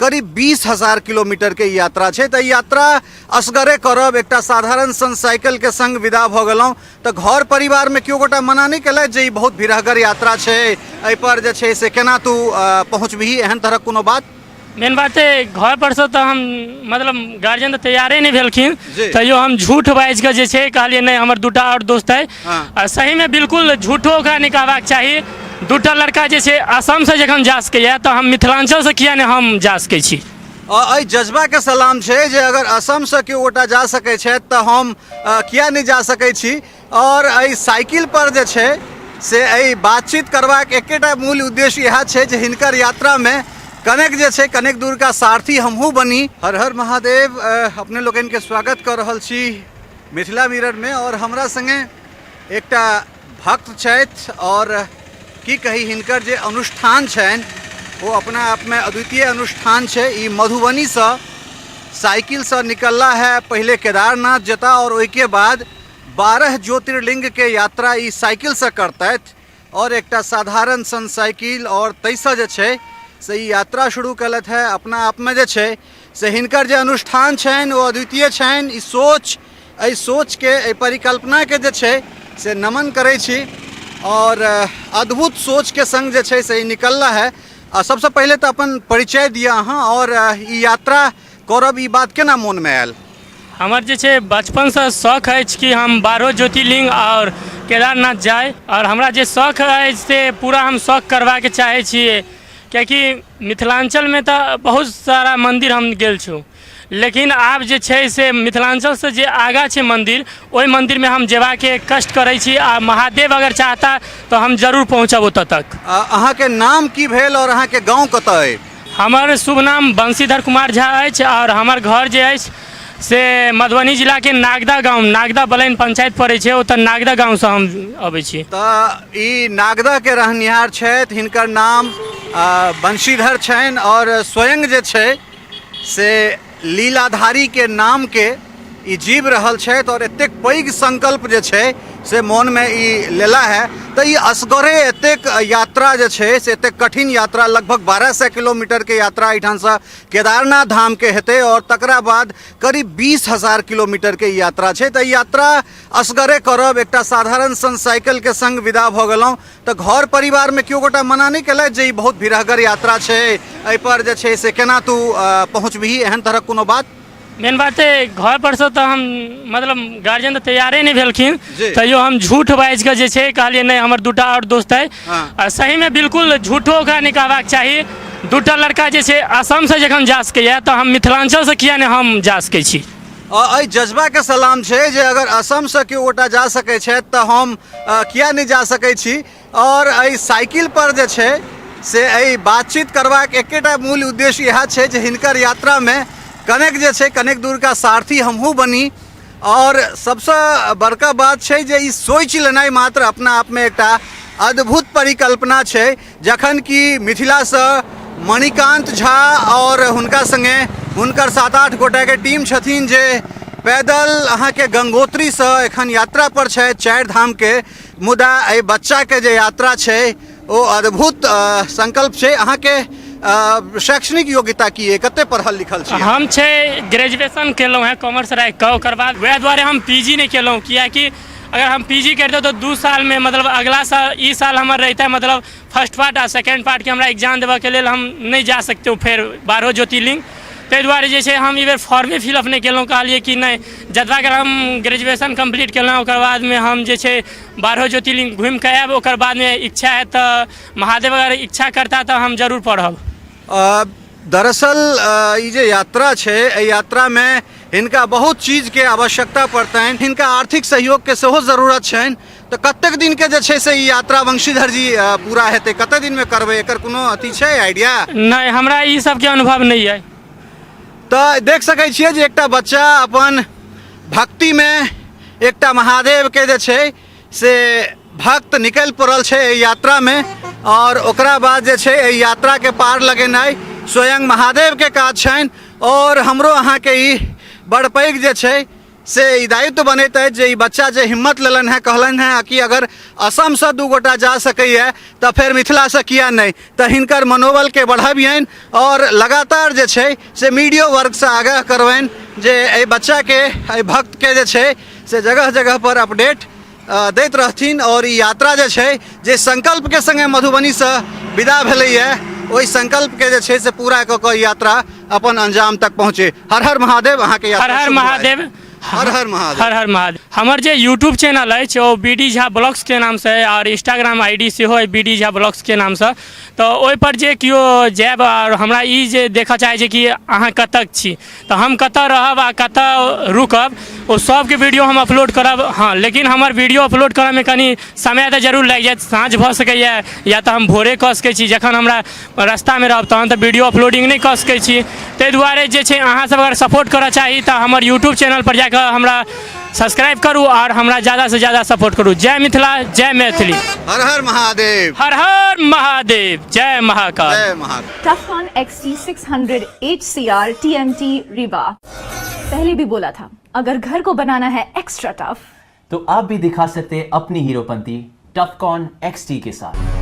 करीब 20,000 किलोमीटरके ई यात्रा छै। तऽ ई यात्रा असगरे करब, एकटा साधारण सन साइकिलके संग विदा भऽ गेलहुँ, तऽ घर परिवारमे केओ गोटा मना नहि केलथि जे ई बहुत भिरहगर यात्रा छै, एहिपर जे छै से केना तू पहुँचबिही, एहन तरहक कोनो बात? मेन बात है, घर पर से तऽ हम मतलब गार्जियन तऽ तैयारे नहि भेलखिन, तैयो हम झूठ बाजि कऽ जे छै कहलियै नहि, हमर दूटा आओर दोस्त है। आ सहीमे बिल्कुल झूठो ओकरा नहि कहबाक चाही। दूटा लड़का जे छै असमसँ जखन जा सकैए तऽ हम मिथिलाञ्चलसँ किया नहि हम जा सकै छी? आ एहि जज्बाके सलाम छै जे अगर असमसँ केओ गोटा जा सकै छथि तऽ हम किया नहि जा सकै छी। आओर एहि साइकिल पर जे छै से एहि बातचीत करबाक एकेटा मूल उद्देश्य इएह छै जे हिनकर यात्रामे कनेक जे छै कनेक दूरका सारथी हमहूँ बनी। हर हर महादेव। अपने लोकनिके स्वागत कऽ रहल छी मिथिला मिररमे और हमरा संगे एकटा भक्त छथि और की कही, हिनकर जे अनुष्ठान छनि ओ अपना आपमे अद्वितीय अनुष्ठान छै। ई मधुबनीसँ साइकिलसँ निकलला है, पहिले केदारनाथ जेता और ओहिके बाद 12 ज्योतिर्लिंगके यात्रा ई साइकिलसँ करतथि। और एकटा साधारण सन साइकिल और ताहिसँ जे छै से ई यात्रा शुरू केलथि है। अपना आपमे जे छै से हिनकर जे अनुष्ठान छनि ओ अद्वितीय छनि। ई सोच, एहि सोचके, एहि परिकल्पनाके जे छै से नमन करै छी और अद्भुत सोचके संग जे छै से ई निकलला है। आ सबसँ पहिले तऽ अपन परिचय दिअ अहाँ और ई यात्रा करब ई बात केना मोनमे आयल? हमर जे छै बचपनसँ शौक अछि कि हम बारहो ज्योतिर्लिंग आओर केदारनाथ जाइ और हमरा जे शौक अछि से पूरा हम शौक करबाके चाहै छियै, कियाकि मिथिलाञ्चलमे तऽ बहुत सारा मन्दिर हम गेल छी, लेकिन आब जे छै से मिथिलाञ्चलसँ जे आगाँ छै मन्दिर, ओहि मन्दिरमे हम जेबाके कष्ट करै छी आ महादेव अगर चाहता तऽ हम जरूर पहुँचब ओतऽ तक। अहाँके नाम की भेल और अहाँके गाँव कतऽ अइ? हमर शुभ नाम बंशीधर कुमार झा अछि आओर हमर घर जे अछि से मधुबनी जिलाके नागदा गाँव, नागदा बलैन पंचायत पड़ै छै, ओतऽ नागदा गाँवसँ हम अबै छी। तऽ ई नागदाके रहनिहार छथि, हिनकर नाम बंशीधर छनि आओर स्वयं जे छै से लीलाधारीके नामके ई जीव रहल छथि और एतेक पैघ संकल्प जे छै से मोनमे ई लेला है। तऽ ई असगरे एतेक यात्रा जे छै से एतेक कठिन यात्रा, लगभग 1200 किलोमीटरके यात्रा एहिठामसँ केदारनाथ धामके हेतै और तकरा बाद करीब 20,000 किलोमीटरके ई यात्रा छै। तऽ ई यात्रा असगरे करब, एकटा साधारण सन साइकिलके संग विदा भऽ गेलहुँ, तऽ घर परिवारमे केओ गोटा मना नहि केलथि जे ई बहुत भिरहगर यात्रा छै, एहिपर जे छै से केना तू पहुँचबिही, एहन तरहक कोनो बात? मेन बात है, घर पर से तऽ हम मतलब गार्जियन तऽ तैयारे नहि भेलखिन, तैयो हम झूठ बाजि कऽ जे छै कहलियै नहि, हमर दूटा आओर दोस्त है। आ सहीमे बिल्कुल झूठो ओकरा नहि कहबाक चाही। दूटा लड़का जे छै असमसँ जखन जा सकैए तऽ हम मिथिलाञ्चलसँ किया नहि हम जा सकै छी? एहि जज्बाके सलाम छै जे अगर असमसँ केओ गोटा जा सकै छथि तऽ हम किया नहि जा सकै छी। और एहि साइकिल पर जे छै से एहि बातचीत करबाक एकेटा मूल उद्देश्य इएह छै जे हिनकर यात्रामे कनेक जे छै कनेक दूरका सारथी हमहूँ बनी। और सबसँ बड़का बात छै जे ई सोचि लेनाइ मात्र अपना आपमे एकटा अद्भुत परिकल्पना छै, जखन कि मिथिलासँ मणिकांत झा और हुनका संगे हुनकर 7-8 गोटाके टीम छथिन जे पैदल अहाँके गंगोत्रीसँ एखन यात्रा पर छथि चारि धामके, मुदा एहि बच्चाके जे यात्रा छै ओ अद्भुत संकल्प छै। अहाँके शैक्षणिक योग्यता की अइ, कते पढ़ल लिखल छी? हम छै ग्रेजुएशन केलहुँ हेँ कॉमर्स राखि कऽ, ओकर बाद वएह दुआरे हम पी जी नहि केलहुँ, किएकि अगर हम पी जी करितहुँ तऽ 2 सालमे मतलब अगला साल ई साल हमर रहितै मतलब फर्स्ट पार्ट आ सेकेंड पार्टके हमरा एग्जाम देबऽके लेल हम नहि जा सकितहुँ फेर बारहो ज्योतिर्लिंग। ताहि दुआरे जे छै हम ई बेर फॉर्मे फिलअप नहि केलहुँ। कहलियै कि नहि, जतबा काल हम ग्रेजुएशन कम्प्लीट केलहुँ ओकर बादमे हम जे छै बारहो ज्योतिर्लिंग घुमिकऽ आयब, ओकर बादमे इच्छा हैत तऽ महादेव अगर इच्छा करता तऽ हम जरूर पढ़ब। दरअसल ई जे यात्रा छै एहि यात्रामे हिनका बहुत चीजके आवश्यकता पड़तनि, हिनका आर्थिक सहयोगके सेहो जरूरत छनि। तऽ कतेक दिनके जे छै से ई यात्रा वंशीधर जी पूरा हेतै, कतेक दिनमे करबै, एकर कोनो अथी छै आइडिया? नहि, हमरा ई सबके अनुभव नहि अइ। तऽ देख सकै छियै जे एकटा बच्चा अपन भक्तिमे एकटा महादेवके जे छै से भक्त निकलि पड़ल छै एहि यात्रामे और ओकरा बाद जे छै एहि यात्राके पार लगेनाइ स्वयं महादेवके काज छनि। और हमरो अहाँके ई बड़ पैघ जे छै से ई दायित्व बनैत अछि जे ई बच्चा जे हिम्मत लेलनि हेँ, कहलनि हेँ कि अगर असमसँ 2 गोटा जा सकैए तऽ फेर मिथिलासँ किया नहि, तऽ हिनकर मनोबलके बढ़बियनि आओर लगातार जे छै से मीडियो वर्गसँ आग्रह करबनि जे एहि बच्चाके, एहि भक्तके जे छै से जगह जगहपर अपडेट दैत रहथिन। आओर ई यात्रा जे छै जे संकल्पके सङ्गे मधुबनीसँ विदा भेलैए, ओहि संकल्पके जे छै से पूरा कऽ कऽ यात्रा अपन अंजाम तक पहुँचे। हर हर महादेव। अहाँके हर यात्रा हर शुभ हुए। महादेव। हर हर महादेव। हर हर महादेव। हमर जे यूट्यूब चैनल अछि ओ बी डी झा ब्लॉग्सके नामसँ अइ आओर इंस्टाग्राम I D सेहो अइ बी डी झा ब्लॉग्सके नामसँ। तऽ ओहिपर जे केओ जायब आओर हमरा ई जे देखऽ चाहै छै कि अहाँ कतऽ छी, तऽ हम कतऽ रहब आ कतऽ रुकब, ओ सबके वीडियो हम अपलोड करब। हँ, लेकिन हमर वीडियो अपलोड करऽमे कनि समय तऽ जरूर लागि जायत, साँझ भऽ सकैए या तऽ हम भोरे कऽ सकै छी। जखन हमरा रस्तामे रहब तहन तऽ वीडियो अपलोडिंग नहि कऽ सकै छी। ताहि दुआरे जे छै अहाँ सब अगर सपोर्ट करऽ चाही तऽ हमर यूट्यूब चैनलपर जाकऽ हमरा सब्सक्राइब करू आओर हमरा ज्यादासँ ज्यादा सपोर्ट करू। जय मिथिला, जय मैथिली। हर हर महादेव। हर हर महादेव। जय महाकाल। जय Mahakal. Tufcon XT600 HCR TMT Rebar। पहले भी बोला था, अगर घर को बनाना है एक्स्ट्रा टफ तो आप भी दिखा सकते हैं अपनी हीरोपंती टफकॉन XT के साथ।